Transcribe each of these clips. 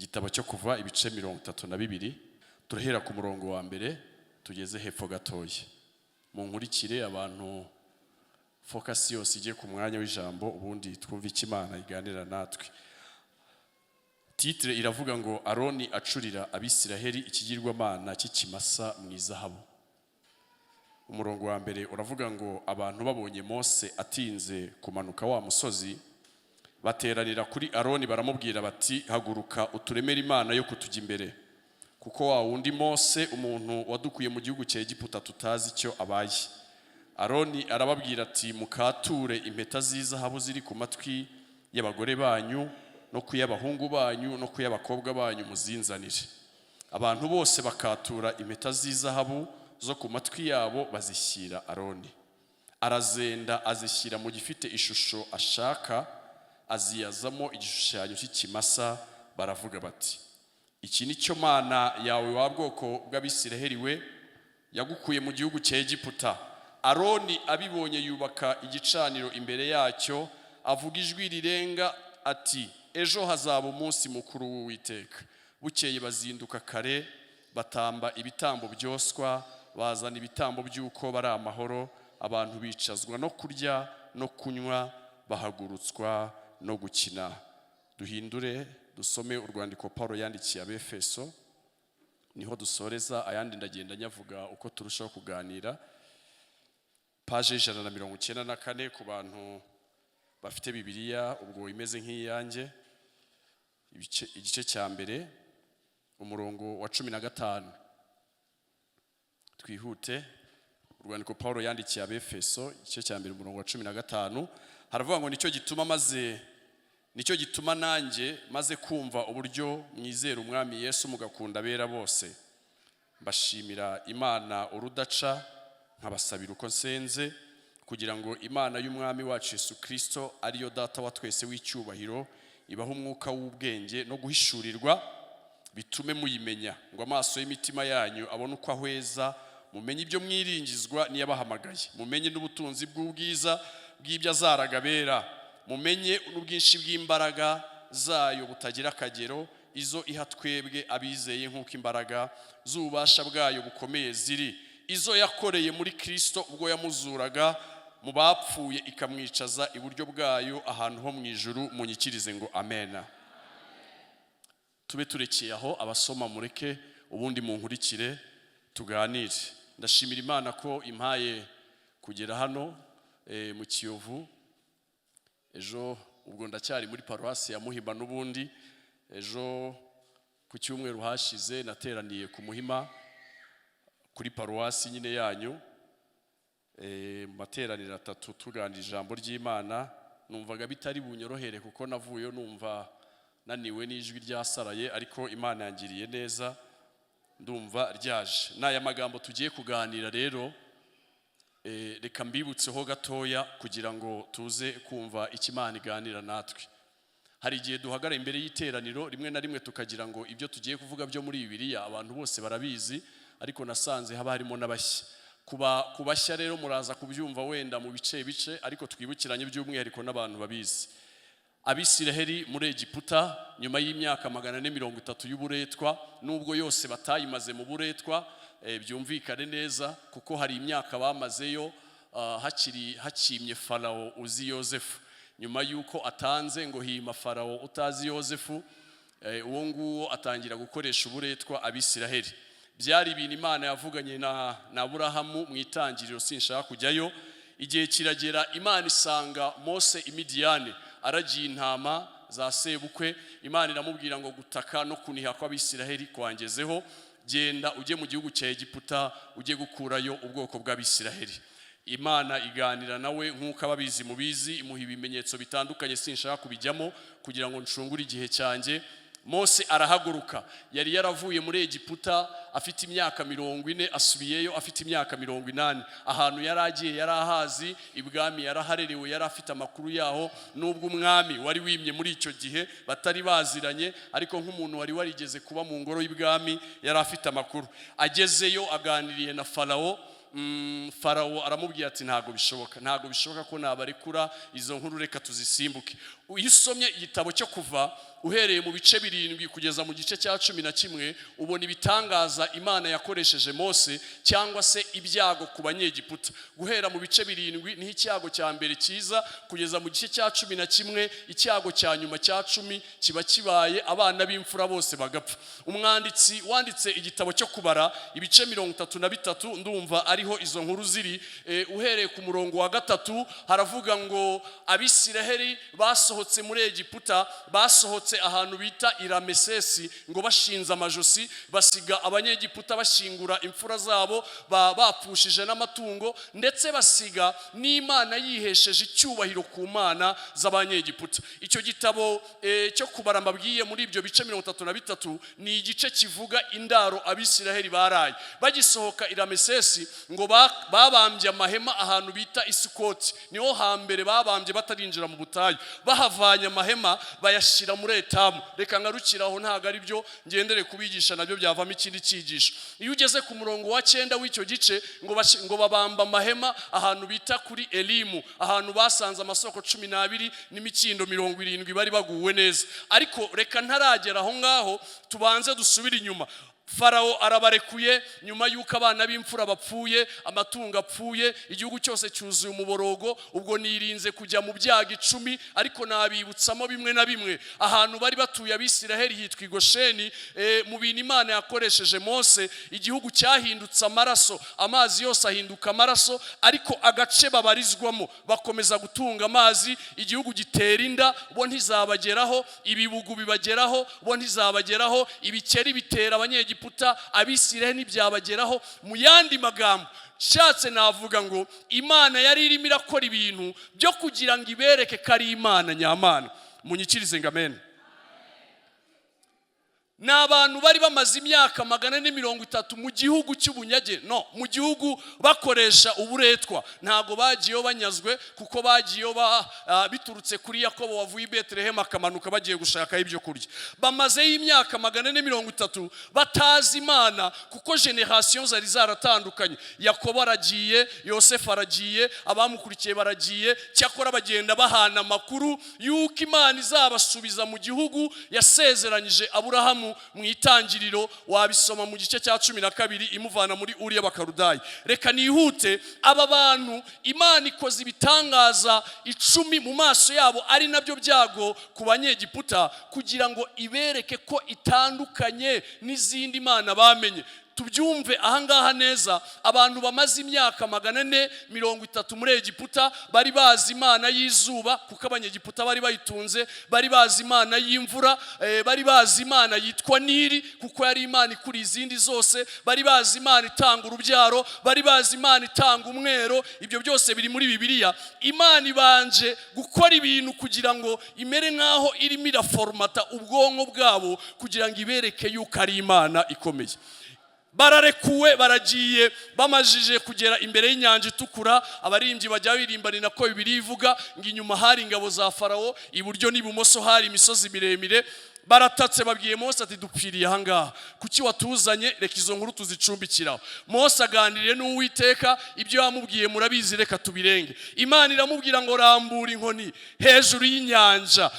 Igitabo cyo Kuva, ibice 32, turahera ku murongo wa mbere tugeze hepfo gatoya. Munkurikire abantu, focus yose ijye ku mwanya w'ijambo, ubundi twumve icyo Imana iganira natwe. Titre iravuga ngo: "Aroni acurira Abisiraheli ikigirwamana cy'ikimasa mu izahabu." Umurongo wa mbere uravuga ngo: "Abantu babonye Mose atinze kumanuka wa musozi, bateranira kuri Aroni, baramubwira bati: 'Haguruka uturemere imana yo kutujya imbere, kuko wa wundi Mose, umuntu wadukuye mu gihugu cya Egiputa, tutazi icyo abaye.' Aroni arababwira ati: 'Mukature impeta z'izahabu ziri ku matwi y'abagore banyu no ku y'abahungu banyu no ku y'abakobwa banyu, muzinzanire.' Abantu bose bakatura impeta z'izahabu zo ku matwi yabo, bazishyira Aroni. Arazenda, azishyira mu gifite ishusho ashaka, aziyazamo igishushanyo cy'ikimasa. Baravuga bati: 'Iki ni cyo mana yawe, wa bwoko bw'Abisiraheli we, yagukuye mu gihugu cya Egiputa.' Aroni abibonye yubaka igicaniro imbere yacyo, avuga ijwi rirenga ati: 'Ejo hazaba umunsi mukuru w'Uwiteka.' Bukeye bazinduka kare, batamba ibitambo byoswa, bazana ibitambo by'uko bari amahoro. Abantu bicazwa no kurya no kunywa, bahagurutswa no gukina." Duhindure, dusome urwandiko Paul yandikiye Abefeso, niho dusoreza. Ayandi ndagenda nyavuga uko turushaho kuganira. Page 194 ku bantu bafite Bibiliya ubwo imeze nk'iyanjye, igice cya mbere, umurongo wa 15. Twihute. Urwandiko Paul yandikiye Abefeso, igice cya mbere, umurongo wa 15, haravuga ngo: Nicyo gituma nanjye, maze kumva uburyo mwizera Umwami Yesu, mugakunda abera bose, mbashimira Imana urudaca, nkabasabira uko nsenze, kugira ngo Imana y'Umwami wacu Yesu Kirisito, ariyo Data wa twese w'icyubahiro, ibahe umwuka w'ubwenge no guhishurirwa, bitume muyimenya, ngo amaso y'imitima yanyu abone uko ahweza, mumenye ibyo mwiringizwa n'iyabahamagaye, mumenye n'ubutunzi bw'ubwiza bw'ibyo azaraga abera, mumenye n'ubwinshi bw'imbaraga zayo butagira akagero, izo iha twebwe abizeye, nk'uko imbaraga z'ububasha bwayo bukomeye ziri, izo yakoreye muri Kirisito ubwo yamuzuraga mu bapfuye, ikamwicaza iburyo bwayo ahantu ho mu ijuru." Munyikirize ngo amena. Tube turekeye aho. Abasoma mureke, ubundi munkurikire tuganire. Ndashimira Imana ko impaye kugera hano mu Kiyovu. Ejo ubwo ndacyari muri paruwasi ya Muhima n'ubundi. Ejo ku cyumweru hashize nateraniye ku Muhima, kuri paruwasi nyine yanyu, mu materaniro atatu tuganira ijambo ry'Imana. Numvaga bitari bunyorohere kuko navuyeyo numva naniwe n'ijwi ryasaraye, ariko Imana yangiriye neza, ndumva ryaje. N'aya magambo tugiye kuganira rero, reka mbibutseho gatoya kugira ngo tuze kumva icyo Imana iganira natwe. Hari igihe duhagarara imbere y'iteraniro, rimwe na rimwe tukagira ngo ibyo tugiye kuvuga byo muri Bibiliya abantu bose barabizi, ariko nasanze haba harimo n'abashya. Kuba ku bashya rero muraza kubyumva wenda mu bice bice, ariko twibukiranye by'umwihariko n'abantu babizi. Abisiraheli muri Egiputa nyuma y'imyaka 430 y'uburetwa, nubwo yose batayimaze mu buretwa, byumvikane neza, kuko hari imyaka bamazeyo hakiri hakimye Farawo uzi Yosefu. Nyuma y'uko atanze ngo hima Farawo utazi Yosefu, uwo nguwo atangira gukoresha uburetwa Abisiraheli. Byari ibintu Imana yavuganye na Aburahamu mu Itangiriro, sinshaka kujyayo. Igihe kiragera, Imana isanga Mose i Midiyani aragiye intama za sebukwe. Imana iramubwira ngo: "Gutaka no kuniha kw'Abisiraheli kwangezeho, genda ujye mu gihugu cya Egiputa, ujye gukurayo ubwoko bw'Abisiraheli." Imana iganira nawe nk'uko ababizi mubizi, imuha ibimenyetso bitandukanye, sinshaka kubijyamo kugira ngo ncungure igihe cyanjye. Mose arahaguruka. Yari yaravuye muri Egiputa afite imyaka 40, asubiyeyo afite imyaka 80. Ahantu yari agiye yari ahazi, ibwami yaraharerewe, yari afite amakuru yaho, nubwo umwami wari wimye muri icyo gihe batari baziranye, ariko nk'umuntu wari warigeze kuba mu ngoro y'ibwami yari afite amakuru. Agezeyo aganiriye na Farawo. Farawo aramubwira ati: "Ntabwo bishoboka, ntabwo bishoboka ko nabarekura." Izo nkuru reka tuzisimbuke. Iyo usomye igitabo cyo Kuva, uhereye mu bice 7 kugeza mu gice cya 11, ubona ibitangaza Imana yakoresheje Mose cyangwa se ibyago ku Banyegiputa. Guhera mu bice 7 niho icyago cya mbere kiza, kugeza mu gice cya 11, icyago cya nyuma cya 10 kiba kibaye, abana b'imfura bose bagapfa. Umwanditsi wanditse igitabo cyo Kubara, ibice 33, ndumva ariho izo nkuru ziri, uhereye ku murongo wa 3, haravuga ngo Abisiraheli basohotse muri Egiputa, basohotse ahantu bita i Ramesesi, ngo bashinze amajosi, basiga Abanyegiputa bashyingura imfura zabo, bapfushije n'amatungo, ndetse basiga n'Imana yihesheje icyubahiro ku mana z'Abanyegiputa. Icyo gitabo cyo Kubara mbabwiye, muri ibyo bice 33, ni igice kivuga indaro Abisiraheli baraye bagisohoka i Ramesesi. Ngo babambye amahema ahantu bita Isukoti, niho hambere babambye batarinjira mu butayu. Bahavanye amahema bayashyira muri Etamu. Reka ngarukire aho, ntabwo ari byo ngendere kubigisha, nabyo byavamo ikindi cyigisho. Iyo ugeze ku murongo wa 9 w'icyo gice, ngo babamba amahema ahantu bita kuri Elimu, ahantu basanze amasoko 12 n'imikindo 70, bari baguwe neza. Ariko reka ntaragera aho ngaho, tubanze dusubire inyuma. Farawo arabarekuye nyuma y'uko abana b'imfura bapfuye, amatungo apfuye, igihugu cyose cyuzuye umuborogo. Ubwo nirinze kujya mu byago 10, ariko nabibutsamo bimwe na bimwe. Ahantu bari batuye Abisiraheli hitwa i Gosheni. Mu bintu Imana yakoresheje Mose, igihugu cyahindutse amaraso, amazi yose ahinduka amaraso, ariko agace babarizwamo bakomeza gutunga amazi. Igihugu gitera inda, bo ntizabageraho; ibibugu bibageraho, bo ntizabageraho; ibikeri bitera Abanyegiputa, Abisiraheli ntibyabageraho. Mu yandi magambo nshatse navuga ngo Imana yari irimo irakora ibintu byo kugira ngo ibereke ko ari Imana nyamana. Munyikirize ngo amen. Ni abantu bari bamaze imyaka 430 mu gihugu cy'ubunyage, no mu gihugu bakoresha uburetwa. Ntabwo bagiyeyo banyazwe, kuko bagiyeyo biturutse kuri Yakobo wavuye i Betelehemu akamanuka bagiye gushakayo ibyo kurya. Bamazeyo imyaka 430 batazi Imana, kuko générations zari zaratandukanye. Yakobo aragiye, Yosefu aragiye, abamukurikiye baragiye. Cyakora bagenda bahana amakuru y'uko Imana izabasubiza mu gihugu yasezeranyije Aburahamu mu Itangiriro, wabisoma mu gice cya 12, imuvana muri Uri y'Abakarudayi. Reka nihute. Aba bantu Imana ikoze ibitangaza 10 mu maso yabo, ari nabyo byago ku Banyegiputa, kugira ngo ibereke ko itandukanye n'izindi mana bamenye. Tubyumve ahangaha neza. Abantu bamaze imyaka 430 muri Egiputa bari bazi imana y'izuba, kuko Abanyegiputa bari bayitunze; bari bazi imana y'imvura, bari bazi imana yitwa Nili, kuko yari imana ikuriye izindi zose; bari bazi imana itanga urubyaro, bari bazi imana itanga umwero. Ibyo byose biri muri Bibiliya. Imana ibanje gukora ibintu kugira ngo imere nk'aho irimo iraformata ubwonko bwabo, kugira ngo ibereke yuko ari Imana ikomeye. Bararekuwe, baragiye. Bamajije kugera imbere y'Inyanja Itukura, abaririmbyi bajya biririmba, ni nako Bibiliya ivuga ngo inyuma hari ingabo za Farawo, iburyo n'ibumoso hari imisozi miremire. Baratatse, babwiye Mose ati: "Dupfiriye ahangaha, kuki watuzanye?" Reka izo nkuru tuzicumbikiraho. Mose aganiriye n'Uwiteka, ibyo yamubwiye murabizi, reka tubirenge. Imana iramubwira ngo: "Rambura inkoni hejuru y'inyanja,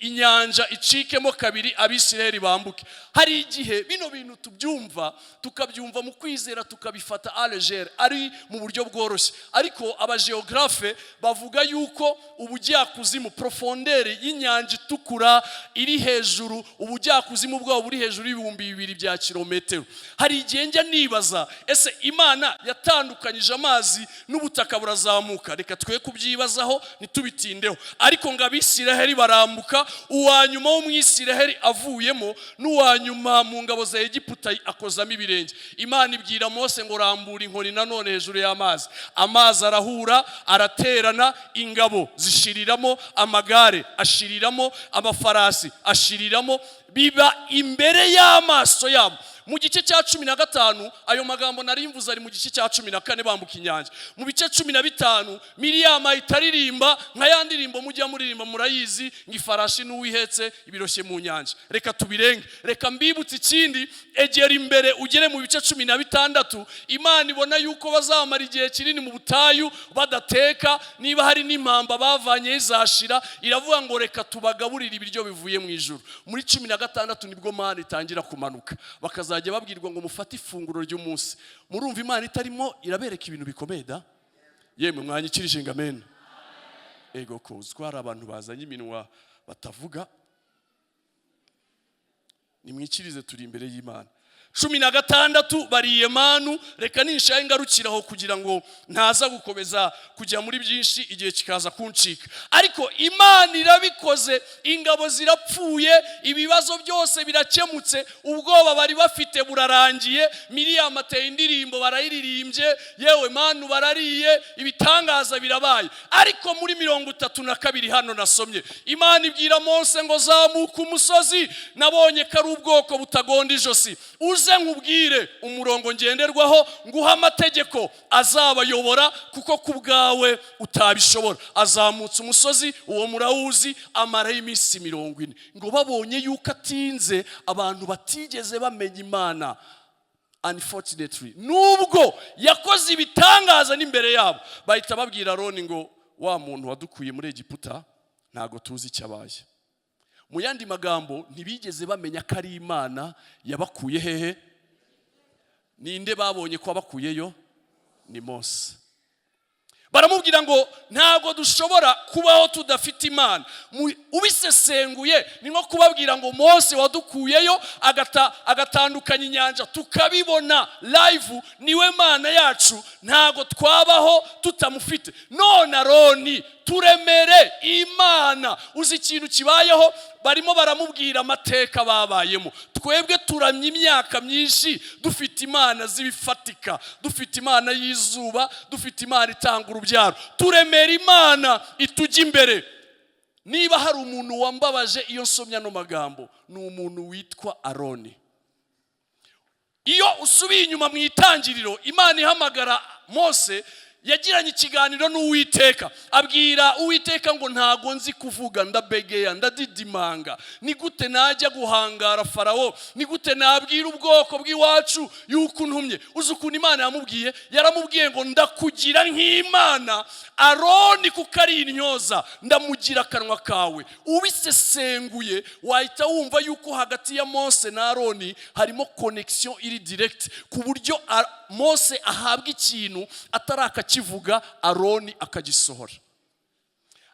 inyanja icikemo kabiri, Abisirayeli bambuke." Hari igihe bino bintu tubyumva, tukabyumva mu kwizera, tukabifata à la légère, ari mu buryo bworoshye, ariko abagéographes bavuga yuko ubujyakuzimu, profondeur y'Inyanja Itukura iri hejuru, ubujyakuzimu bwabo buri hejuru y'2000 bya kilometero. Hari igihe njya nibaza: ese Imana yatandukanyije amazi n'ubutaka burazamuka? Reka twe kubyibazaho, ntitubitindeho. Ariko ngo Abisiraheli barambuka, uwa nyuma w'Umwisiraheli avuyemo, n'uwa nyuma mu ngabo za Egiputa akozamo ibirenge. Imana ibwira Mose ngo: "Rambura inkoni nanone hejuru y'amazi." Amazi arahura, araterana, ingabo zishiriramo, amagare ashiriramo, amafarasi ashiriramo, biba imbere y'amaso yabo. Mu gice cya 15, ayo magambo nari mvuze ari mu gice cya 14, bambuka inyanja. Mu bice 15, Miriyamu ahita aririmba nka ya ndirimbo mujya muririmba, murayizi, ngo ifarashi n'uwihetse ibiroshye mu nyanja. Reka tubirenge, reka mbibutse ikindi. Egera imbere ugere mu bice 16. Imana ibona yuko bazamara igihe kinini mu butayu badateka, niba hari n'impamba bavanye izashira. Iravuga ngo reka tubagaburire ibiryo bivuye mu ijuru. Muri 16 nibwo mana itangira kumanuka, bakazajya babwirwa ngo mufate ifunguro ry'umunsi. Murumva Imana itarimo irabereka ibintu bikomeye da? Yemwe, mwanyikirije ngo amen. Ego ko uziko hari abantu bazanye iminwa batavuga. Nimwikirize, turi imbere y'Imana. 16 bariye manu. Reka nishaye ngarukiraho kugira ngo ntaza gukomeza kujya muri byinshi, igihe kikaza kuncika. Ariko Imana irabikoze, ingabo zirapfuye, ibibazo byose birakemutse, ubwoba bari bafite burarangiye. Miriyamu ateye indirimbo, barayiririmbye, yewe manu barariye, ibitangaza birabaye. Ariko muri 32 hano nasomye, Imana ibwira Mose ngo zamuka umusozi, nabonye ko ari ubwoko butagonda ijosi, uze nkubwire umurongo ngenderwaho, nguha amategeko azabayobora, kuko ku bwawe utabishobora. Azamutse umusozi, uwo murawuzi, amarayo iminsi 40. Ngo babonye yuko atinze, abantu batigeze bamenya Imana, unfortunately, nubwo yakoze ibitangaza n'imbere yabo, bahita babwira Aroni ngo wa muntu wadukuye muri Egiputa ntabwo tuzi icyo abaye. Mu yandi magambo, ntibigeze bamenya ko ari Imana yabakuye hehe. Ninde babonye ko wabakuyeyo? Ni Mose. Baramubwira ngo ntabwo dushobora kubaho tudafite Imana. Ubisesenguye ni nko kubabwira ngo Mose wadukuyeyo, agatandukanya inyanja tukabibona live, niwe Mana yacu, ntabwo twabaho tutamufite. None Aroni, turemere Imana. Uzi ikintu kibayeho? Barimo baramubwira amateka babayemo. Twebwe turamye imyaka myinshi dufite imana z'ibifatika, dufite imana y'izuba, dufite imana itanga urubyaro, turemera Imana itujya imbere. Niba hari umuntu wambabaje iyo nsomye ano magambo, ni umuntu witwa Aroni. Iyo usubiye inyuma mu itangiriro, Imana ihamagara Mose, yagiranye ikiganiro n'Uwiteka. Abwira Uwiteka ngo ntago nzi kuvuga, ndabegeya, ndadidimanga, ni gute najya guhangara Farawo? Ni gute nabwira ubwoko bw'iwacu yuko untumye? Uzi ukuntu Imana yamubwiye? Yaramubwiye ngo ndakugira nk'Imana, Aroni kuko ari intyoza, ndamugira akanwa kawe. Ubisesenguye wahita wumva yuko hagati ya Mose na Aroni harimo connection iri direct, ku buryo Mose ahabwa ikintu atarakakivuga, Aroni akagisohora.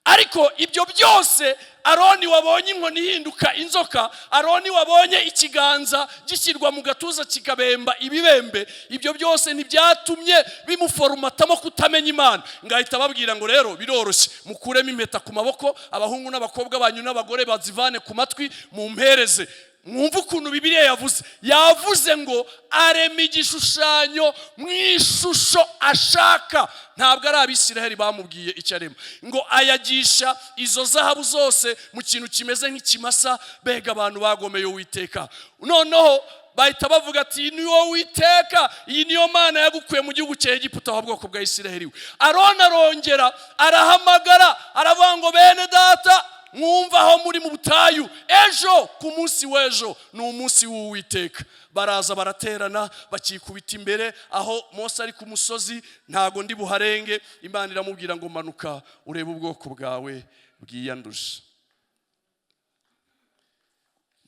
Ariko ibyo byose, Aroni wabonye inkoni ihinduka inzoka, Aroni wabonye ikiganza gishyirwa mu gatuza kikabemba ibibembe, ibyo byose ntibyatumye bimuforomatamo kutamenya Imana. Ngahita babwira ngo rero biroroshye, mukuremo impeta ku maboko, abahungu n'abakobwa banyu n'abagore bazivane ku matwi, mumpereze. Mwumve ukuntu Bibiliya yavuze. Yavuze ngo arema igishushanyo mu ishusho ashaka. Ntabwo ari Abisiraheli bamubwiye icyo arema. Ngo ayagisha izo zahabu zose mu kintu kimeze nk'ikimasa. Bega abantu bagomeye Uwiteka! Noneho bahita bavuga ati iyi niyo Witeka, iyi niyo Mana yagukuye mu gihugu cya Egiputa, aho bwoko bwa Isiraheli we. Aroni arongera arahamagara, aravuga ngo bene data, mwumva aho muri mu butayu, ejo ku munsi w'ejo ni umunsi w'Uwiteka. Baraza baraterana, bakikubita imbere aho Mose ari ku musozi. Ntago ndi buharenge. Imana iramubwira ngo manuka urebe ubwoko bwawe bwiyanduje.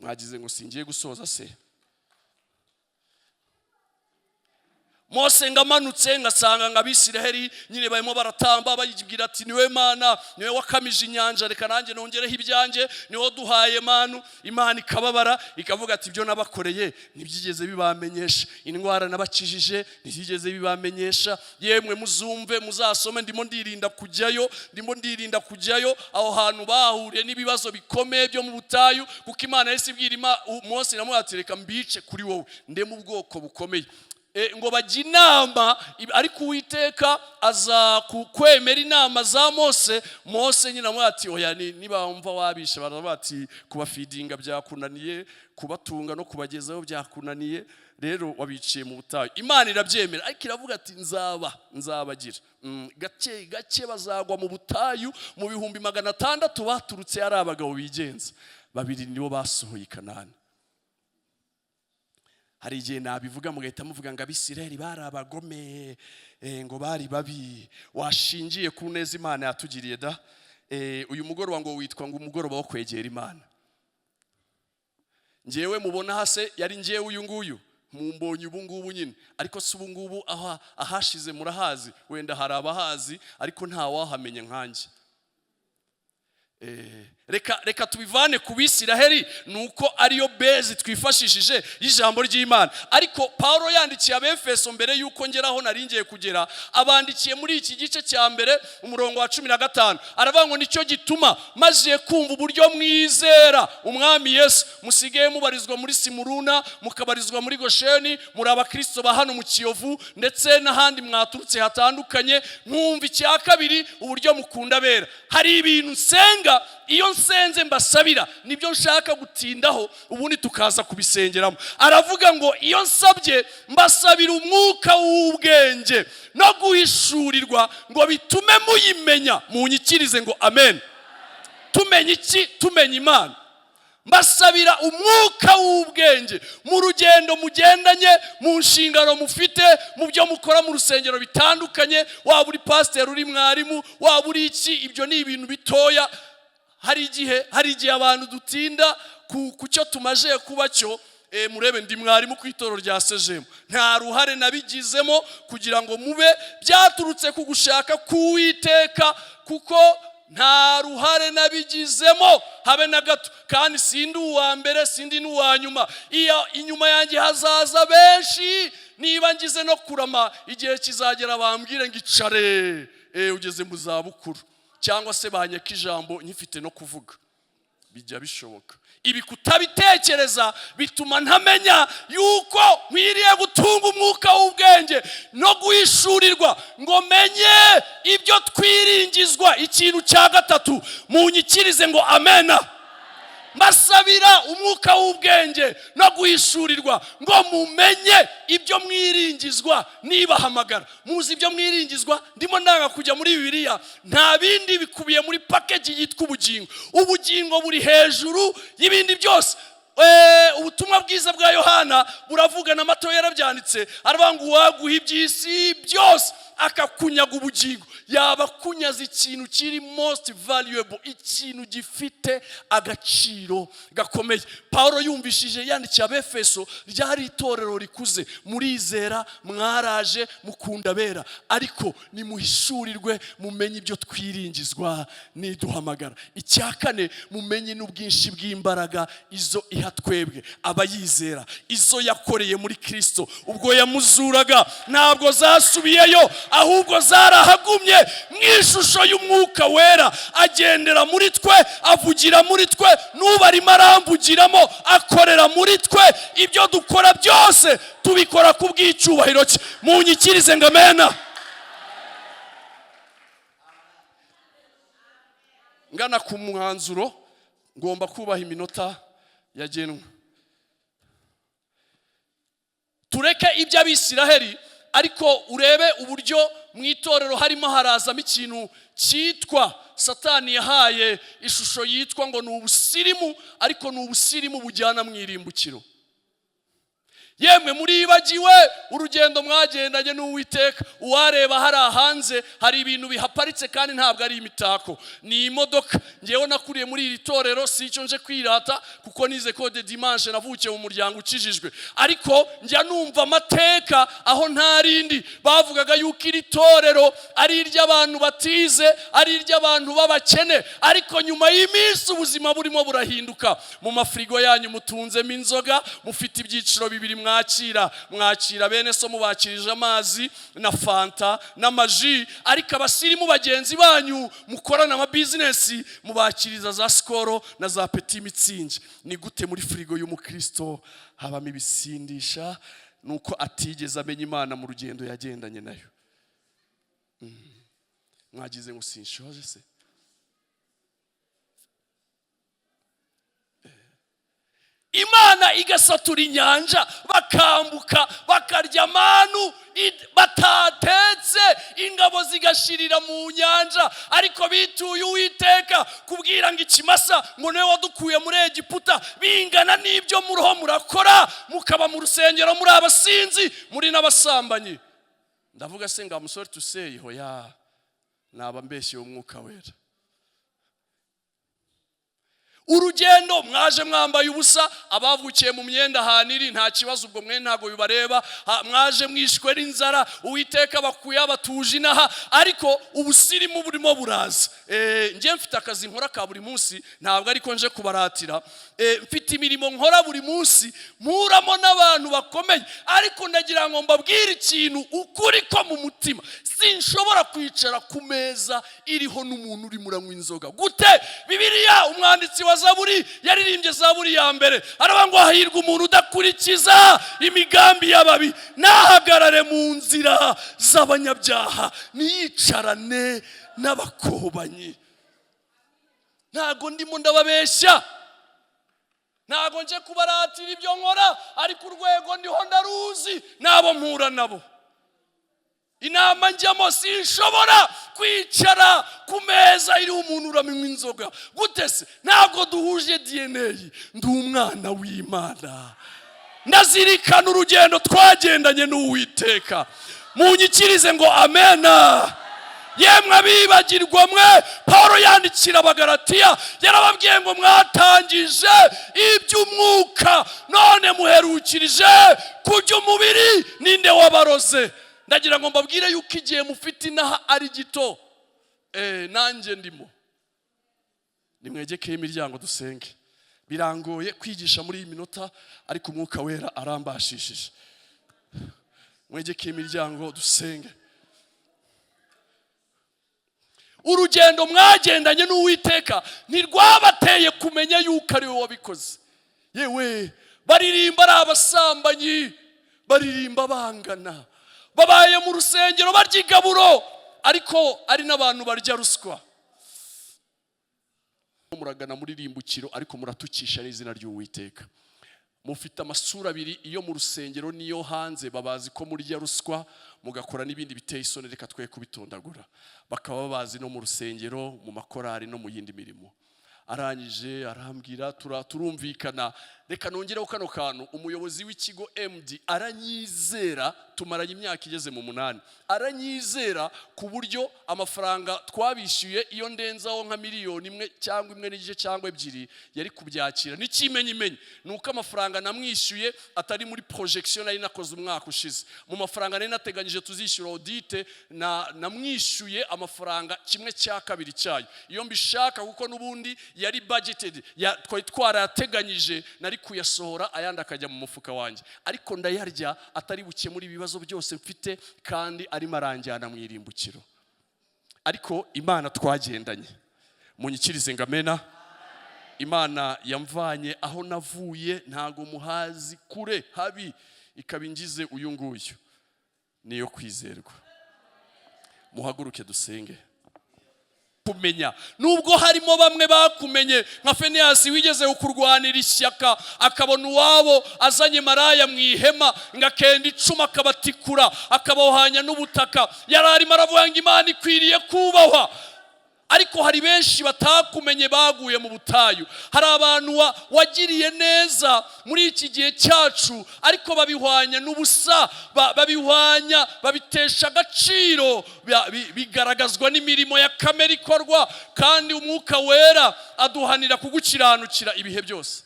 Mwagize ngo singiye gusoza se? Mose ngo amanutse, ngasanga ngo Abisiraheli nyine barimo baratamba, bayibwira ati niwe Mana, niwe wakamije inyanja, reka nanjye nongereho ibyanjye, niwe duhaye manu. Imana ikababara, ikavuga ati ibyo nabakoreye ntibyigeze bibamenyesha, indwara nabakijije ntibyigeze bibamenyesha. Yemwe muzumve, muzasome, ndimo ndirinda kujyayo, ndimo ndirinda kujyayo. Aho hantu bahuriye n'ibibazo bikomeye byo mu butayu, kuko Imana yahise ibwira Mose iramubwira ati reka mbice kuri wowe, ndeme ubwoko bukomeye. Ngo bajye inama, ariko Uwiteka aza kwemera inama za Mose. Mose nyine amubwira ati: "Oya, niba wumva wabishe." Baravuga ati: "Kubafeedinga byakunaniye, kubatunga no kubagezaho byakunaniye, rero wabiciye mu butayu." Imana irabyemera, ariko iravuga ati: Nzabagira gake gake, bazagwa mu butayu." Mu 600,000 baturutse ari abagabo bigenza, babiri nibo basohoye i Kanani. Hari igihe nabivuga mugahita muvuga ngo Abisirayeli bari abagome, ngo bari babi. Washingiye ku neza Imana yatugiriye da. Uyu mugoroba ngo witwa ngo umugoroba wo kwegera Imana. Ngewe mubona hase yari ngewe uyu nguyu mumbonye ubu ngubu nyine, ariko si ubu ngubu, aha ahashize murahazi. Wenda hari abahazi, ariko nta wahamenya nkanjye. Reka tubivane ku Bisiraheli, ni uko ariyo base twifashishije y'ijambo ry'Imana. Ariko Paul yandikiye Abefeso, mbere y'uko ngeraho nari ngiye kugera, abandikiye muri iki gice cya mbere, umurongo wa 15, aravuga ngo: "Nicyo gituma maze kumva uburyo mwizera Umwami Yesu, musigaye mubarizwa muri Simuruna, mukabarizwa muri Gosheni, muri abakristo ba hano mu Kiyovu ndetse n'ahandi mwaturutse hatandukanye, nkumva icya kabiri uburyo mukunda bera." Hari ibintu nsenga, iyo nsenze mbasabira, nibyo nshaka gutindaho, ubundi tukaza kubisengeramo. Aravuga ngo: "Iyo nsabye, mbasabira umwuka w'ubwenge no guhishurirwa, ngo bitume muyimenya." Munyikirize ngo amen. Tumenya iki? Tumenya Imana. Mbasabira umwuka w'ubwenge mu rugendo mugendanye, mu nshingano mufite, mu byo mukora mu rusengero bitandukanye, waba uri pasiteri, uri mwarimu, waba uri iki, ibyo ni ibintu bitoya. Hari igihe abantu dutinda ku cyo tumaje kuba cyo. Murebe, ndi mwarimu ku itorero rya Sejemu, nta ruhare nabigizemo kugira ngo mube, byaturutse ku gushaka k'Uwiteka, kuko nta ruhare nabigizemo habe na gato. Kandi sindi uwa mbere, sindi n'uwa nyuma, iyo inyuma yanjye hazaza benshi. Niba ngize no kurama, igihe kizagera bambwire ngo icare, ugeze mu zabukuru, cyangwa se banyaka ijambo nkifite no kuvuga, bijya bishoboka. Ibi kutabitekereza bituma ntamenya yuko nkwiriye gutunga umwuka w'ubwenge no guhishurirwa, ngo menye ibyo twiringizwa. Ikintu cya gatatu, munyikirize ngo amena. Mbasabira umwuka w'ubwenge no guhishurirwa, ngo mumenye ibyo mwiringizwa nibahamagara. Muzi ibyo mwiringizwa? Ndimo ndanga kujya muri Bibiliya, nta bindi bikubiye muri package yitwa ubugingo. Ubugingo buri hejuru y'ibindi byose. Ubutumwa bwiza bwa Yohana buravuga, na Matayo yarabyanditse, aravuga ngo uwaguha iby'isi byose akakunyaga ubugingo, yaba akunyaza ikintu kiri most valuable, ikintu gifite agaciro gakomeye. Paul yumvishije yandikiye Abefeso, ryari itorero rikuze: murizera, mwaraje, mukunda abera, ariko nimuhishurirwe mumenye ibyo twiringizwa niduhamagara. Icya kane, mumenye n'ubwinshi bw'imbaraga izo iha twebwe abayizera, izo yakoreye muri Kristo ubwo yamuzuraga. Ntabwo zasubiyeyo, ahubwo zarahagumye mu ishusho y'Umwuka Wera, agendera muri twe, avugira muri twe, n'ubu arimo aramvugiramo, akorera muri twe. Ibyo dukora byose tubikora ku bw'icyubahiro cye. Munyikirize ngo amena. Ngana ku mwanzuro, ngomba kubaha iminota yagenwe. Tureke iby'Abisiraheli, ariko urebe uburyo mu itorero harimo harazamo ikintu cyitwa, Satani yahaye ishusho yitwa ngo ni ubusirimu, ariko ni ubusirimu bujyana mu irimbukiro. Yemwe, muribagiwe urugendo mwagendanye n'Uwiteka. Uwareba hariya hanze, hari ibintu bihaparitse, kandi ntabwo ari imitako, ni imodoka. Ngewe nakuriye muri iri torero, si icyo nje kwirata, kuko nize code dimanche, navukiye mu muryango ukijijwe, ariko njya numva amateka aho ntarindi bavugaga yuko iri torero ari iry'abantu batize, ari iry'abantu b'abakene. Ariko nyuma y'iminsi ubuzima burimo burahinduka. Mu mafirigo yanyu mutunzemo inzoga, mufite ibyiciro bibiri mwakira bene so, mubakirije amazi na fanta n'amaji, ariko abasirimu bagenzi banyu mukorana amabizinesi mubakiriza za Skol na za Petit Mützig. Ni gute muri firigo y'umukristo habamo ibisindisha Ni uko atigeze amenya Imana mu rugendo yagendanye nayo. Mwagize ngo sinshoje se? Imana igasatura inyanja, bakambuka, bakarya manu batatetse, ingabo zigashirira mu nyanja, ariko bituye Uwiteka kubwira ngo ikimasa ngo niwe wadukuye muri Egiputa. Bingana n'ibyo muriho murakora, mukaba mu rusengero muri abasinzi, muri n'abasambanyi. Ndavuga se ngo amusore tuseye? Hoya, naba mbeshye Umwuka Wera. Urugendo mwaje mwambaye ubusa, abavukiye mu myenda ahantu iri nta kibazo, ubwo mwe ntabwo bibareba. Mwaje mwishwe n'inzara, Uwiteka bakuye abatuje inaha, ariko ubusirimu burimo buraza. Njye mfite akazi nkora ka buri munsi, ntabwo ariko nje kubaratira. Mfite imirimo nkora buri munsi, mpuramo n'abantu bakomeye, ariko ndagira ngo mbabwire ikintu, ukuri ko mu mutima: sinshobora kwicara ku meza iriho n'umuntu urimo uranywa inzoga. Gute? Bibiliya, umwanditsi wa Zaburi yaririmbye Zaburi ya mbere, aravuga ngo hahirwa umuntu udakurikiza imigambi y'ababi, ntahagarare mu nzira z'abanyabyaha, ntiyicarane n'abakobanyi. Ntago ndimo ndababeshya, ntago nje kubaratira ibyo nkora, ariko urwego ndiho ndaruzi n'abo mpura nabo, inama njyamo. Sinshobora kwicara ku meza iriho umuntu uranywa inzoga. Gute se? Ntabwo duhuje DNA. Ndi umwana w'Imana, ndazirikana urugendo twagendanye n'Uwiteka. Munyikirize ngo amena. Yemwe abibagirwa mwe, Paul yandikira Abagaratiya yarababwiye ngo mwatangije iby'umwuka, none muherukirije ku by'umubiri. Ninde wabaroze? Ndagira ngo mbabwire yuko igihe mufite inaha ari gito. Nanjye ndimo. Nimwegekeye imiryango dusenge. Birangoye kwigisha muri iyi minota, ariko Umwuka Wera arambashishije. Mwegekeye imiryango dusenge. Urugendo mwagendanye n'Uwiteka ntirwabateye kumenya yuko ari we wabikoze. Yewe, baririmba ari abasambanyi, baririmba bangana, babaye mu rusengero barya igaburo, ariko ari n'abantu barya ruswa. Muragana muri rimbukiro, ariko muratukisha n'izina ry'Uwiteka. Mufite amasura abiri, iyo mu rusengero n'iyo hanze. Babazi ko murya ruswa, mugakora n'ibindi biteye isoni, reka twe kubitondagura. Bakaba babazi no mu rusengero, mu makorari no mu yindi mirimo. Arangije arambwira, turumvikana. Reka nongereho kano kantu: umuyobozi w'ikigo, MD, aranyizera, tumaranye imyaka igeze mu 8, aranyizera ku buryo amafaranga twabishyuye, iyo ndenzaho nka miliyoni 1 cyangwa 1.5 cyangwa 2, yari kubyakira. N'ikimenyimenyi ni uko amafaranga namwishyuye atari muri projection nari nakoze umwaka ushize. Mu mafaranga nari nateganyije tuzishyura audit, na namwishyuye amafaranga 1/2 cyayo. Iyo mbishaka, kuko n'ubundi yari budgeted, twari twarayateganyije, nari kuyasohora ayandi akajya mu mufuka wanjye, ariko ndayarya atari bukemure ibibazo byose mfite, kandi arimo aranjyana mu irimbukiro. Ariko Imana twagendanye, munyikirize ngo amena. Imana yamvanye aho navuye, ntago muhazi, kure habi, ikaba ingize uyu nguyu, niyo kwizerwa. Muhaguruke dusenge. Kumenya, nubwo harimo bamwe bakumenye nka Feneyasi wigeze kurwanira ishyaka, akabona uwabo azanye maraya mu ihema, ngo akenda icumu akabatikura, akabohanya n'ubutaka, yari arimo aravuga ngo Imana ikwiriye kubahwa. Ariko hari benshi batakumenye baguye mu butayu. Hari abantu wagiriye neza muri iki gihe cyacu, ariko babihwanya n'ubusa, babihwanya, babitesha agaciro, bigaragazwa n'imirimo ya kamere ikorwa, kandi Umwuka Wera aduhanira kugukiranukira ibihe byose.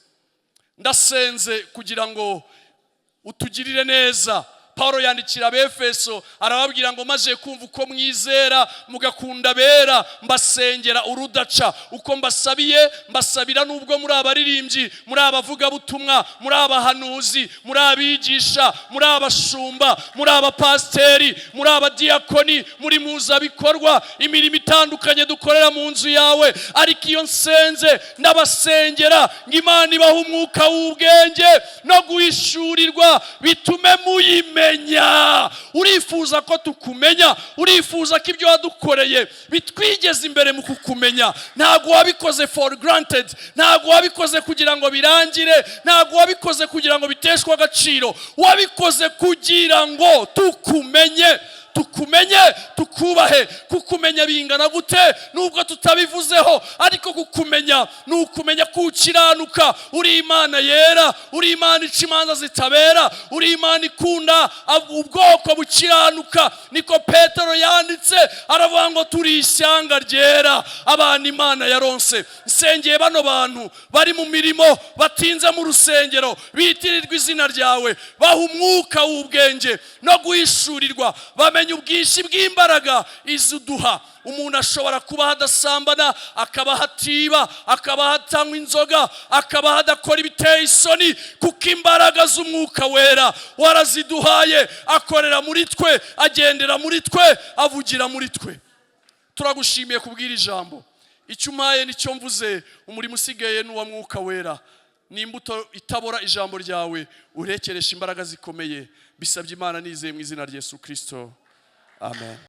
Ndasenze kugira ngo utugirire neza. Paul yandikira Abefeso, arababwira ngo: "Maze kumva uko mwizera, mugakunda bera, mbasengera urudaca." Uko mbasabiye, mbasabira nubwo muri abaririmbyi, muri abavugabutumwa, muri abahanuzi, muri abigisha, muri abashumba, muri abapasiteri, muri abadiyakoni, muri muzabikorwa, imirimo itandukanye dukorera mu nzu yawe. Ariko iyo nsenze, ndabasengera ngo Imana ibahe umwuka w'ubwenge no guhishurirwa, bitume muyimenya. Urifuza ko tukumenya, urifuza ko ibyo wadukoreye bitwigeza imbere mu kukumenya. Ntabwo wabikoze for granted, ntabwo wabikoze kugira ngo birangire, ntabwo wabikoze kugira ngo biteshwe agaciro. Wabikoze kugira ngo tukumenye, tukumenye, tukubahe. Kukumenya bingana gute? Nubwo tutabivuzeho, ariko kukumenya ni ukumenya ko ukiranuka, uri Imana yera, uri Imana ica imanza zitabera, uri Imana ikunda ubwoko bukiranuka. Niko Petero yanditse, aravuga ngo turi ishyanga ryera, abana Imana yaronse. Nsengeye bano bantu bari mu mirimo, batinze mu rusengero, bitirirwa izina ryawe. Baha umwuka w'ubwenge no guhishurirwa, bamenye ubwinshi bw'imbaraga izuduha. Umuntu ashobora kuba adasambana, akaba hatiba, akaba hatanywa inzoga, akaba hadakora ibiteye isoni, kuko imbaraga z'Umwuka Wera waraziduhaye. Akorera muri twe, agendera muri twe, avugira muri twe. Turagushimiye kubwira ijambo. Icyo umpaye nicyo mvuze, umurimo usigaye ni uwa Mwuka Wera. Ni imbuto itabora ijambo ryawe, urekeresha imbaraga zikomeye. Bisabye Imana nizeye mu izina rya Yesu Kirisito, amen.